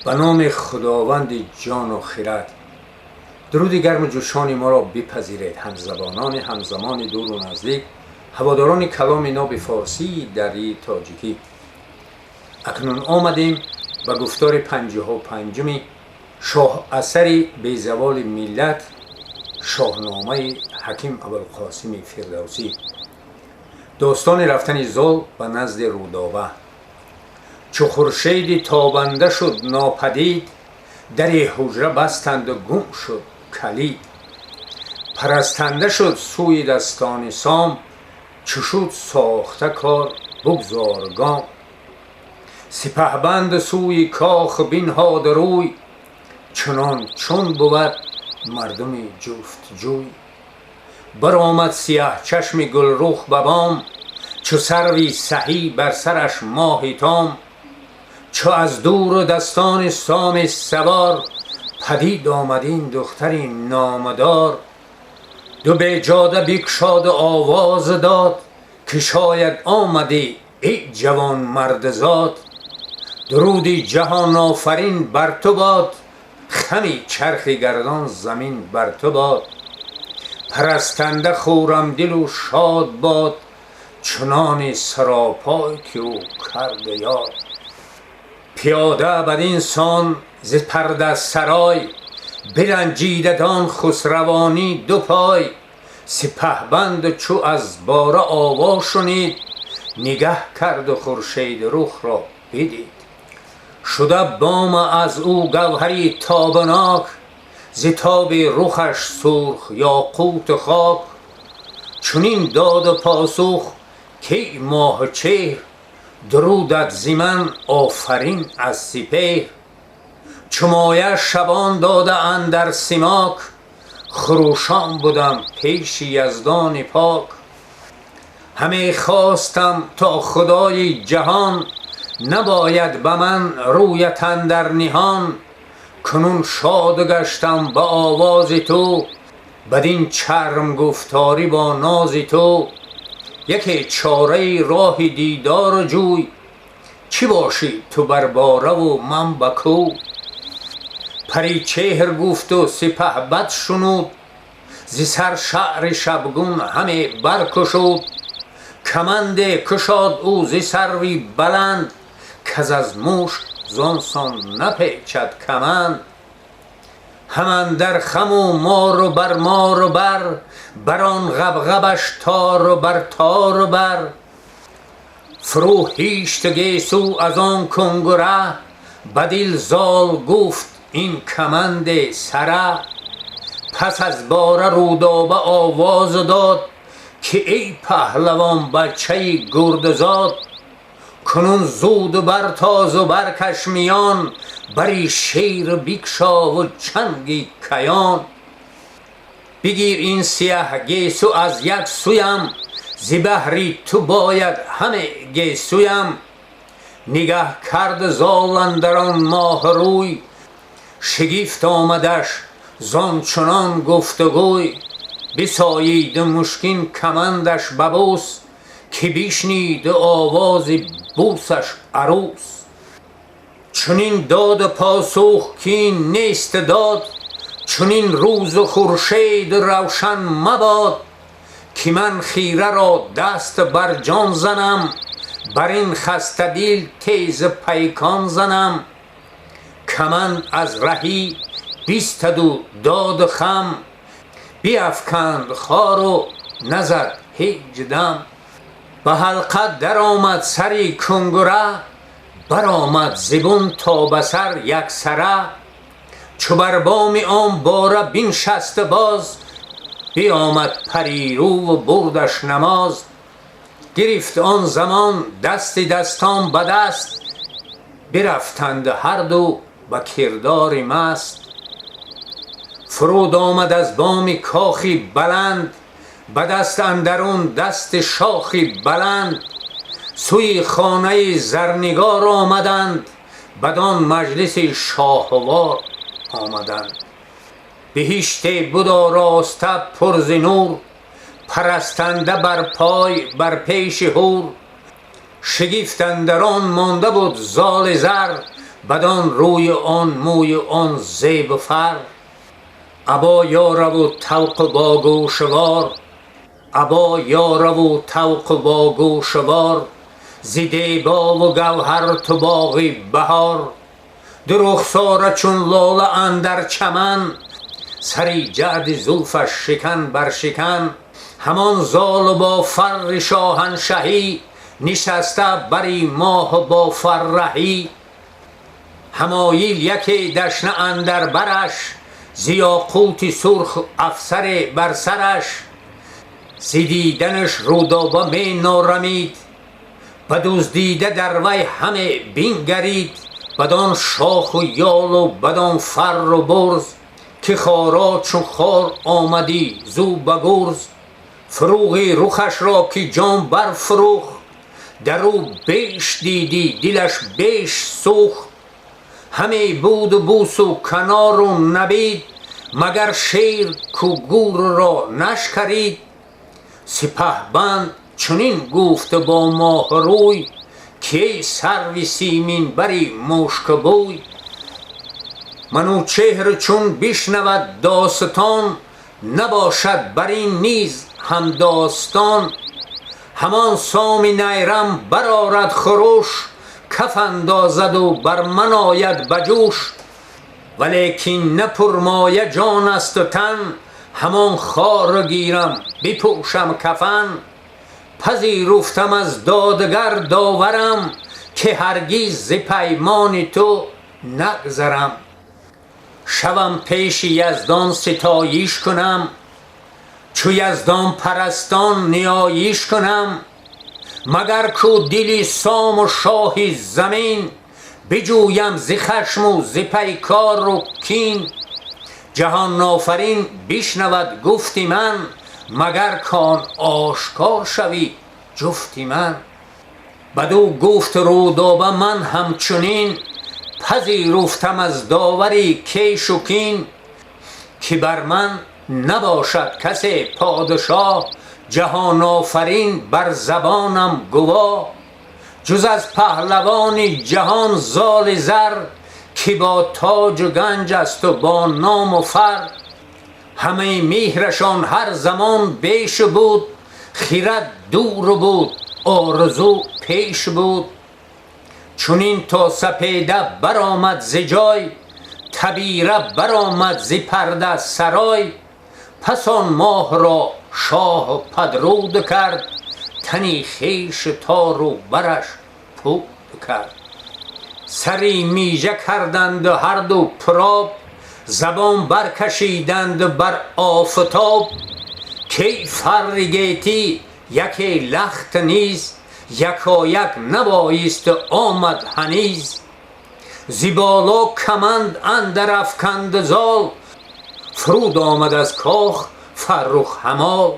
Ба номи Худованди ҷону хирад, дуруди гарму ҷӯшони моро бипазиред, ҳамзабонони ҳамзамони дуру наздик, ҳаводорони каломи ноби форсии дарии тоҷикӣ. Акнун омадем ба гуфтори 55-уми шоҳасари безаволи миллат, Шоҳномаи Ҳаким Абулқосими Фирдавсӣ, достони рафтани Зол ба назди Рудоба. Чу хуршеди тобанда шуд нопадид, дари ҳуҷра бастанду гум шуд калид. Парастанда шуд сӯи дастони Сом, чу шуд сохта кор бугзор гом. Сипаҳбанд сӯи кох бинҳоду рӯй, чунон чун бувад мардуми ҷуфтҷӯй. Баромад сиёҳчашми гулрух ба бом, чу сарви саҳӣ бар сараш моҳи том. Чу аз дуру дастони Соми савор, падид омад ин духтари номадор. Ду беҷода бикшоду овоз дод, ки шояд омадӣ, эй ҷавонмардзод. Дуруди ҷаҳонофарин бар ту бод, хами чархи гардон замин бар ту бод. Парастанда хуррамдилу шод бод, чунони саропой ки ӯ карду ёд. Пиёда бадин сон зи пардасарой, биранҷидатон хусравонӣ ду пой. Сипаҳбанду чу аз бора ово шунид, нигаҳ карду хуршедрухро бидид. Шуда бома аз ӯ гавҳари тобонок, зи тоби рухаш сурх ёқуту хок. Чунин доду посух кай моҳчеҳр, дурудат зи ман офарин аз сипеҳр. Чу моя шабон дода андар симок, хурӯшон будам пеши Яздони пок. Ҳаме хостам то Худои ҷаҳон, набояд ба ман рӯят андар ниҳон. Кунун шоду гаштам ба овози ту, бадин чарм гуфторӣ бо нози ту. Яке чораи роҳи дидору ҷӯй, чӣ бошӣ ту бар бораву ман ба кӯ. Паричеҳр гуфту сипаҳбад шунуд, зи сар шаъри шабгун ҳаме баркушуд. Каманде кушод ӯ зи сарви баланд, каз аз мушк зон сон напечад каманд. Ҳам андар хаму мору бар мору бар, бар он ғабғабаш тору бар тору бар. Фурӯ ҳишт гесӯ аз он кунгура, ба дил Зол гуфт ин каманде сара. Пас аз бора Рӯдоба овоз дод, ки эй паҳлавон бачаи гурдзод. Кунун зуду бартозу баркаш миён, бари шер бикшову чанги каён. Бигир ин сиёҳ гесӯ аз як сӯям, зи баҳри ту бояд ҳаме гесӯям. Нигаҳ кард Зол андар он моҳрӯй, шигифт омадаш зон чунон гуфтугӯй. Бисоиду мушкин камандаш ба бӯс, ки бишниду овози бӯсаш арӯс. Чунин доду посух ки ин нест дод, чунин рӯзу хуршеду равшан мабод, ки ман хираро даст бар ҷон занам, бар ин хастадил тез пайкон занам. Каманд аз раҳӣ бистаду доду хам, биафканд хору назад ҳеҷ дам. Ба ҳалқа даромад сари кунгура, баромад зибун то ба сар яксара. Чу бар боми он бора биншаст боз, биомад парирӯву бурдаш намоз. Гирифт он замон дасти дастон ба даст, бирафтанд ҳарду ба кирдори маст. Фуруд омад аз боми кохи баланд, ба даст андарун дасти шохи баланд. Сӯи хонаи зарнигор омаданд, бадон маҷлиси шоҳвор омаданд. Биҳиште буд ороста пур зи нур, парастанда бар пой бар пеши ҳур. Шигифт андар он монда буд золи зар. Бадон рӯи он мӯи он зебу фар. Або ёраву тавқу бо гӯшвор, або ёраву тавқу бо гӯшвор, зи дебову гавҳар ту боғи баҳор. Ду рухсора чун лола андар чаман, сари ҷаъди зулфаш шикан бар шикан. Ҳамон золу бо фарри шоҳаншаҳӣ, нишаста бари моҳу бо фарраҳӣ. Ҳамоил яке дашна андар бараш, зи ёқути сурх афсаре бар сараш. Зи диданаш Рӯдоба менорамид, ба дуздида дар вай ҳаме бингарид. Бадон шоху ёлу бадон фарру бурз, ки хоро чун хор омадӣ зу ба гурз. Фурӯғи рухашро ки ҷон барфурӯхт, дар ӯ беш дидӣ, дилаш беш сӯхт. Ҳаме буду бусу канору набид, магар шер ку гурро нашкарид. Сипаҳбанд чунин гуфт бо моҳрӯй, ки эй сарви симинбари мушкбӯй, Манучеҳр чун бишнавад достон, набошад бар ин низ ҳамдостон. Ҳамон Соми найрам барорад хуруш, каф андозаду бар ман ояд ба ҷӯш. Валекин на пурмоя ҷон асту тан, ҳамон хор гирам, бипӯшам кафан. Пазируфтам аз додгар доварам, ки ҳаргиз зи паймони ту нагзарам. Шавам пеши Яздон ситоиш кунам, чу яздонпарастон ниёиш кунам. Магар ку дили Сому шоҳи замин биҷӯям зи хашму зи пайкору кин. Ҷаҳонофарин бишнавад гуфти ман, магар кон ошкор шавӣ ҷуфти ман. Бадӯ гуфт Рӯдоба: ман ҳамчунин пазируфтам аз довари кешу кин, ки бар ман набошад касе подшоҳ, Ҷаҳонофарин бар забонам гувоҳ. Ҷуз аз паҳлавони ҷаҳон Золи Зар, ки бо тоҷу ганҷ асту бо ному фар. Ҳамаи меҳрашон ҳар замон беш буд, хирад дуру буд, орзу пеш буд. Чунин то сапеда баромад зи ҷой, табира баромад зи парда сарой. Пас он моҳро шоҳ падруд кард, тани хеш тору бараш пуд кард. Сари мижа карданду ҳарду пуроб, забон баркашиданд бар офтоб. Ки фарри гетӣ яке лахт низ якояк набоист омад ҳаниз. Зи боло каманд андар афканд зол, фуруд омад аз кох Фаррух ҳамол.